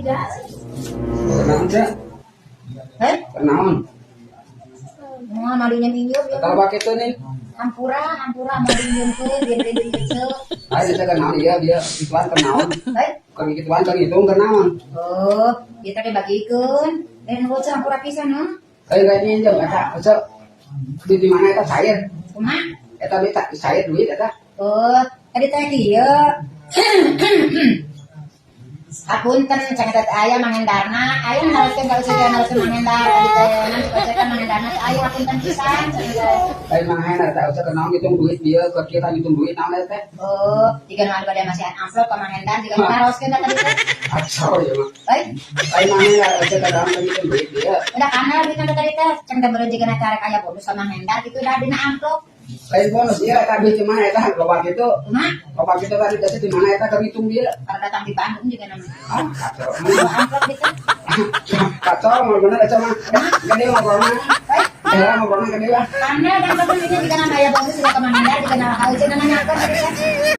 Curiga. Kenaon, Cek? Heh? Kenaon? Moal malunya minjem ya. Kalau pakai itu nih. Hampura, hampura mau diminjemkeun biar beli duit kecil. Ayo bisa kenaon iya dia ituan kenaon. Heh? Bukan gituan kan hitung kenaon. Oh, ieu teh bagikeun. Dan bocah hampura pisan no. Kayak kayak minjem eta, Cek. Di mana eta cair? Kumaha? Eta duit cair duit eta. Oh, tadi teh kieu. Apunten cenah teh aya Mang Hendarna, aya naroskeun ka Uceu, naroskeun Mang Hendar tadi teh, nanti Uceu kan Mang Hendarna teh aya, apunten pisan cenah teh. Lain Mang Hendar teh Uceu kenaon ngitung duit dia ke kita ngitung duit naon eta teh. Oh, jika nu anu bade masihan amplop ka Mang Hendar jika nu naroskeun teh tadi teh. Kacau ya mah. Euy, Lain Mang Hendar Uceu kenaon ngitung duit dia. Udah kana duit teh tadi teh, cenah teh beureun jika carek aya bonus sama Mang Hendar gitu dah dina amplop. Lain bonus iya eta duit di mana eta loba kitu. Kumaha? Loba kitu tadi teh di mana eta keur ngitung dia. Karena datang di Bandung juga namanya. Ah, kacau. Oh, amplop gitu. Kacau mau bener eta mah. Gede ngobrolna. Euy, Eh, ngobrolna gede lah. karena dan ini juga nama aya bonus juga ke Mang Hendar juga nama Uceu nanyakeun tadi teh.